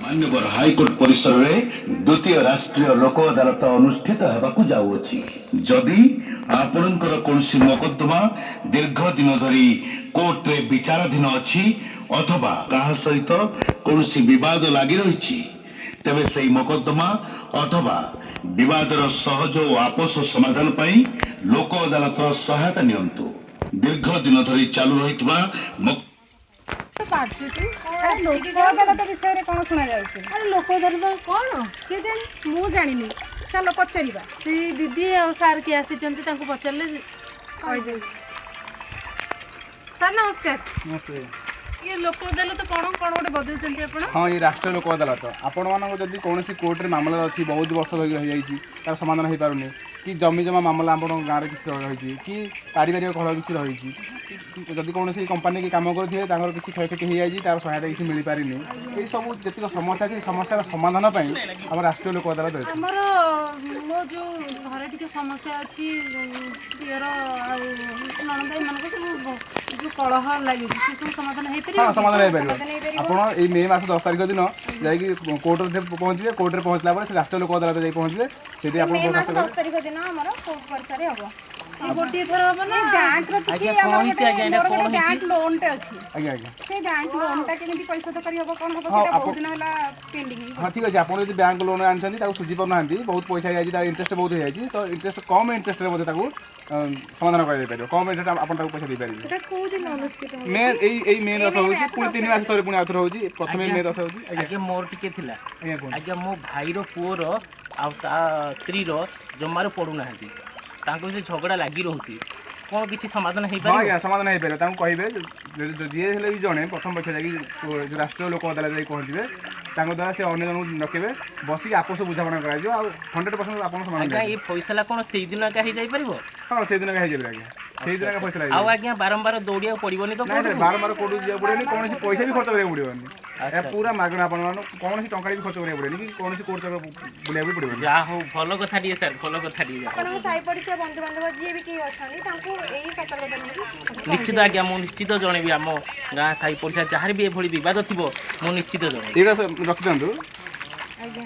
ମାନ୍ୟବର ହାଇକୋର୍ଟ ପରିସରରେ ଦ୍ୱିତୀୟ ରାଷ୍ଟ୍ରୀୟ ଲୋକ ଅଦାଲତ ଅନୁଷ୍ଠିତ ହେବାକୁ ଯାଉଅଛି। ଯଦି ଆପଣଙ୍କର କୌଣସି ମୋକଦ୍ଦମା ଦୀର୍ଘ ଦିନ ଧରି କୋର୍ଟରେ ବିଚାରାଧୀନ ଅଛି ଅଥବା କାହା ସହିତ କୌଣସି ବିବାଦ ଲାଗି ରହିଛି, ତେବେ ସେହି ମୋକଦ୍ଦମା ଅଥବା ବିବାଦର ସହଜ ଓ ଆପୋଷ ସମାଧାନ ପାଇଁ ଲୋକ ଅଦାଲତର ସହାୟତା ନିଅନ୍ତୁ। ଦୀର୍ଘ ଦିନ ଧରି ଚାଲୁ ରହିଥିବା ବାଜୁଛି। ଆରେ, ଲୋକ ଅଦାଲତ ବିଷୟରେ କ'ଣ ଶୁଣାଯାଉଛି? ଆରେ, ଲୋକ ଅଦାଲତ କ'ଣ? କିଏ ଜାଣି, ମୁଁ ଜାଣିନି। ଚାଲ ପଚାରିବା। ସେଇ ଦିଦି ଆଉ ସାର୍ କିଏ ଆସିଛନ୍ତି, ତାଙ୍କୁ ପଚାରିଲେ କହିଦେଉଛି। ସାର୍, ନମସ୍କାର। ନମସ୍ତେ। ଇଏ ଲୋକ ଅଦାଲତ କ'ଣ? କ'ଣ ଗୋଟେ ବଜାଉଛନ୍ତି ଆପଣ? ହଁ, ଏଇ ରାଷ୍ଟ୍ରୀୟ ଲୋକ ଅଦାଲତ। ଆପଣମାନଙ୍କ ଯଦି କୌଣସି କୋର୍ଟରେ ମାମଲା ଅଛି, ବହୁତ ବର୍ଷ ଧରି ରହିଯାଇଛି, ତାର ସମାଧାନ ହୋଇପାରୁନି, କି ଜମି ଜମା ମାମଲା ଆପଣଙ୍କ ଗାଁରେ କିଛି ରହିଛି, କି ପାରିବାରିକ କଳହ କିଛି ରହିଛି, କି ଯଦି କୌଣସି କମ୍ପାନୀ କି କାମ କରୁଥିବେ, ତାଙ୍କର କିଛି କ୍ଷୟକ୍ଷତି ହେଇଯାଇଛି, ତାର ସହାୟତା କିଛି ମିଳିପାରିନି, ଏଇ ସବୁ ଯେତିକ ସମସ୍ୟା ଅଛି, ସମସ୍ୟାର ସମାଧାନ ପାଇଁ ଆମ ରାଷ୍ଟ୍ରୀୟ ଲୋକ ଅଦାଲତ ଅଛି। ଆମର ମୋ ଯେଉଁ ଘରେ ଟିକେ ସମସ୍ୟା ଅଛି, ଦିଅର ଆଉ ନଣନ୍ଦ ଏମାନଙ୍କ ସବୁ ଯେଉଁ କଳହ ଲାଗିଛି, ସେ ସବୁ ସମାଧାନ ହେଇପାରିବ? ହଁ, ସମାଧାନ ହେଇପାରିବ। ଆପଣ ଏଇ ମେ ମାସ 10 ତାରିଖ ଦିନ ଯାଇକି କୋର୍ଟରେ ପହଞ୍ଚିବେ। କୋର୍ଟରେ ପହଞ୍ଚିଲା ପରେ ସେ ରାଷ୍ଟ୍ରୀୟ ଲୋକ ଅଦାଲତ ଯାଇ ପହଞ୍ଚିବେ। ସେଠି ଆପଣ ମେ ମାସ ଦରଖାସ୍ତ 10 ତାରିଖ ଦିନ ଆମର କୋର୍ଟ ପରିସରରେ ହବ। ଏଇ ଗୋଟିଏ ଥର ହବ ନା? ବ୍ୟାଙ୍କର କିଛି ଆମର ଗୋଟେ, ମୋର ଗୋଟେ ବ୍ୟାଙ୍କ ଲୋନଟେ ଅଛି। ଆଜ୍ଞା। ସେ ବ୍ୟାଙ୍କ ଲୋନଟା କେମିତି ପରିଶୋଧ କରିହବ, କ'ଣ ହବ, ସେଟା ବହୁତ ଦିନ ହେଲା ପେଣ୍ଡିଂ। ହଁ, ଠିକ୍ ଅଛି। ଆପଣ ଯଦି ବ୍ୟାଙ୍କ ଲୋନ୍ ଆଣିଛନ୍ତି, ତାକୁ ସୁଝି ପାରୁନାହାନ୍ତି, ବହୁତ ପଇସା ହେଇଯାଇଛି, ତାର ଇଣ୍ଟରେଷ୍ଟ ବହୁତ ହେଇଯାଇଛି, ତ ଇଣ୍ଟରେଷ୍ଟ କମ୍ ଇଣ୍ଟରେଷ୍ଟରେ ମଧ୍ୟ ତାକୁ ସମାଧାନ କରାଯାଇପାରିବ। କମ୍ ଇଣ୍ଟରେଷ୍ଟ ଆପଣ ତାକୁ ପଇସା ଦେଇପାରିବେ। ସେଟା କୋଉ ଦିନ ଅନୁଷ୍ଠିତ ହବ? ମେ ଏଇ ମେ 10 ହେଉଛି, ପୁଣି 3 ମାସ ଥରେ ପୁଣି ଆଉଥରେ ହେଉଛି। ପ୍ରଥମେ ମେ 10 ହେଉଛି, ଆଜ୍ଞା। ଆଜ୍ଞା, ମୋର ଟିକେ ଥିଲା। ଆଜ୍ଞା, କୁହନ୍ତୁ। ଆଜ୍ଞା, ମୋ ଭାଇର ପୁଅର ଆଉ ତା ସ୍ତ୍ରୀର ଜମାରୁ ପଡ଼ୁନାହାନ୍ତି। ତାଙ୍କ ଭିତରେ ଝଗଡ଼ା ଲାଗି ରହୁଛି। କ'ଣ କିଛି ସମାଧାନ ହେଇପାରିବ? ଆଜ୍ଞା, ସମାଧାନ ହେଇପାରିବ। ତାଙ୍କୁ କହିବେ ଯିଏ ହେଲେ ବି ଜଣେ ପ୍ରଥମ ପକ୍ଷ ଯାଇକି ଯୋଉ ରାଷ୍ଟ୍ରୀୟ ଲୋକ ଅଦାଲତ ଯାଇ ପହଞ୍ଚିବେ, ତାଙ୍କ ଦ୍ୱାରା ସେ ଅନ୍ୟ ଜଣଙ୍କୁ ଡକେଇବେ, ବସିକି ଆପୋଷ ବୁଝାମଣା କରାଯିବ ଆଉ 100% ଆପଣ ସମାଧାନ ଆଜ୍ଞା, ହେଇଯିବ। ଏଇ ଫଇସଲା କ'ଣ ସେଇଦିନ ଏକା ହେଇଯାଇପାରିବ? ହଁ, ସେଇଦିନ ଏକା ହେଇଯିବ ଆଜ୍ଞା, ସେଇଦିନ ଏକା ଫଇସଲା ଆଉ ହେଇଯିବ। ଆଜ୍ଞା, ବାରମ୍ବାର ଦୌଡ଼ିବାକୁ ପଡ଼ିବନି ତ ନାଇଁ ସାର୍, କୋର୍ଟକୁ? ବାରମ୍ବାର କୋର୍ଟକୁ ଯିବାକୁ ପଡ଼ିବନି, କୌଣସି ପଇସା ବି ଖର୍ଚ୍ଚ କରିବାକୁ ପଡ଼ିବନି। ଏହା ପୁରା ମାଗଣା। ଆପଣମାନଙ୍କୁ କୌଣସି ଟଙ୍କା ବି ଖର୍ଚ୍ଚ କରିବାକୁ ପଡ଼ିବନି କି କୌଣସି କୋର୍ଟ ବୁଲିବାକୁ ବି ପଡ଼ିବନି। ଯାହା ହଉ, ଭଲ କଥା ଟିକେ ସାର୍, ଭଲ କଥା ଟିକେ। ଆପଣଙ୍କ ସାହି ପଡ଼ିଶା, ବନ୍ଧୁବାନ୍ଧବ ଯିଏ ବି କେହି ଅଛନ୍ତି, ତାଙ୍କୁ ଏଇ ସତର୍କତା ନେଇକି ନିଶ୍ଚିତ ଆଜ୍ଞା, ମୁଁ ନିଶ୍ଚିତ ଜଣେଇବି। ଆମ ଗାଁ ସାହି ପଡ଼ିଶା ଯାହାର ବି ଏଭଳି ବିବାଦ ଥିବ, ମୁଁ ନିଶ୍ଚିତ ଜଣେଇବି। ଏଇଟା ରଖିଦିଅନ୍ତୁ। ଆଜ୍ଞା,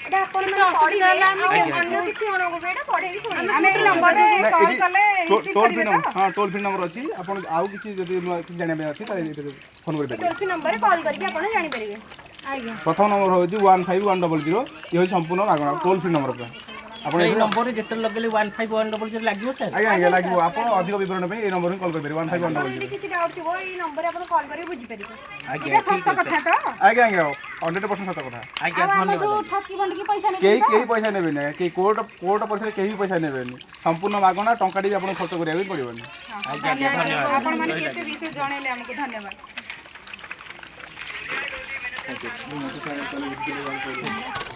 ଏଇଟା ଆପଣ କିଛି ମାନେ ଅସୁବିଧା ପଢିବେ ହେଲା ଆମେ ଆଉ ଅନ୍ୟ କିଛି ଜଣଙ୍କୁ ବି ଏଇଟା ପଢେଇକି ଶୁଣେଇବେ। ଆମେ ଏଇ ନମ୍ବରରେ କଲ୍ କଲେ ରିସିଭ୍ ଟୋଲ୍ ଫ୍ରି କରିବେ ନମ୍ବର ତ? ହଁ, ଟୋଲ୍ ଫ୍ରି ନମ୍ବର ଅଛି। ଆପଣ ଆଉ କିଛି ଯଦି ନୂଆ କିଛି ଜାଣିବା ପାଇଁ ଅଛି, ତାହେଲେ ଏଥିରେ ଫୋନ୍ କରିପାରିବେ। ଟୋଲ୍ ଫ୍ରି ନମ୍ବରରେ କଲ୍ କରିକି ଆପଣ ଜାଣିପାରିବେ। ଆଜ୍ଞା। ପ୍ରଥମ ନମ୍ବର ହେଉଛି 15100। ଇଏ ହେଉଛି ସମ୍ପୂର୍ଣ୍ଣ ମାଗଣା ଟୋଲ୍ ଫ୍ରି ନମ୍ବର ପୁରା। ଆପଣ ଏଇ ନମ୍ବରରେ ଯେତେବେଳେ ଲଗେଇଲେ 15100 ଲାଗିବ ସାର୍? ଆଜ୍ଞା, ଲାଗିବ। ଆପଣ ଅଧିକ ବିବରଣୀ ପାଇଁ ଏଇ ନମ୍ବରରୁ କଲ୍ କରିପାରିବେ, 15100। ଯଦି କିଛି ଡାଉଟ୍ ଥିବ, ଏଇ ନମ୍ବରରେ ଆପଣ କଲ୍ କରିକି ବୁଝିପାରିବେ। ଆଜ୍ଞା, ଏଇଟା ଠିକ୍ ସତ ଅଛି। କଥା ତ? ଆଜ୍ଞା, 100% ସତ କଥା। ଆଜ୍ଞା, ଆଉ ଧନ୍ୟବାଦ। ଆମଠୁ ଠକି ଭଣ୍ଡିକି ପଇସା ନେବେ? କେହି କେହି ପଇସା ନେବେନି ଆଜ୍ଞା। କେହି କୋର୍ଟ କୋର୍ଟ ପଇସାରେ କେହି ବି ପଇସା ନେବେନି। ସମ୍ପୂର୍ଣ୍ଣ ମାଗଣା। ଟଙ୍କାଟି ବି ଆପଣଙ୍କୁ ଖର୍ଚ୍ଚ କରିବାକୁ ବି ପଡ଼ିବନି। ଆଜ୍ଞା, ଧନ୍ୟବାଦ। ଆପଣ ମାନେ କେତେ ବିଷୟ ଜଣେଇଲେ ଆମକୁ, ଧନ୍ୟବାଦ। Thank you.